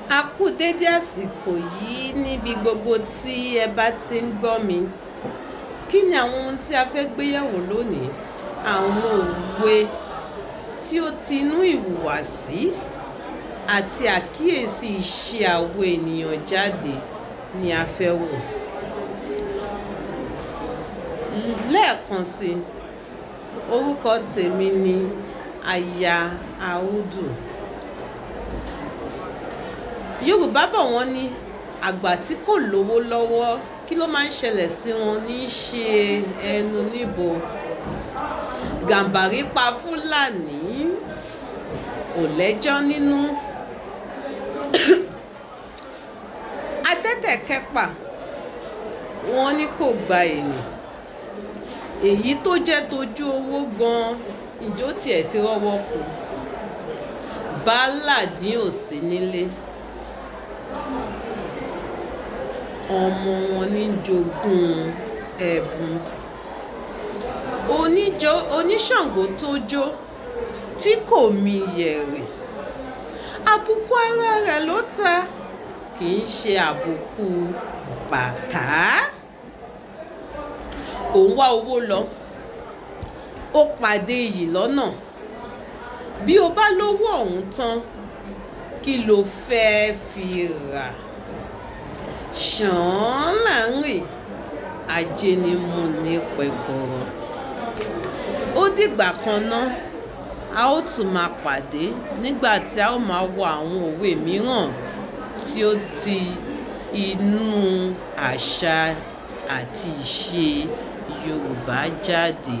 A kú dédé àsìkò yìí níbi gbogbo tí ẹ bá ti ń gbọ́ mi. Kí ni àwọn ohun tí a fẹ́ gbé yẹ̀wò lónìí? Àwọn òwe tí ó ti inú ìhùwàsí àti àkíyèsí ìṣe àwọn ènìyàn jáde ni a fẹ́ wò. Lẹ́ẹ̀kan sí i, orúkọ tèmi ni Aya Audu. Yorùbá bọ̀ wọ́n ní àgbà tí kò lówó lọ́wọ́, kí ló máa ń ṣẹlẹ̀ sí wọn ní í ṣe ẹnu níbo. Gàǹbàrí pa Fúlàní, kò lẹ́jọ́ nínú. Adẹ́tẹ̀ kẹ́pà, wọ́n ní kò gba ẹni. Èyí tó jẹ́ tojú owó gan-an, ǹjẹ́ ó tiẹ̀ ti rọ́wọ́ kó? Bálàdín ò sí nílé. Ọmọ wọn ní jogún ẹ̀bùn. Oníṣàngó tó jó tí kò mi yẹ̀rì. Àbùkù ara rẹ̀ ló ta, kì í ṣe àbùkù bàtá. Ò ń wá owó lọ, ó pàdé iyì lọ́nà. Bí o bá lówó ọ̀hún tán, kí lo fẹ́ fi rà? Ṣàn án là ń rìn, ajé ní í mú ni pẹkọrọ. Ó dìgbà kan ná, a ó tún máa pàdé nígbà tí a ó máa wo àwọn òwe mìíràn tí ó ti inú àṣà àti ìṣe Yorùbá jáde.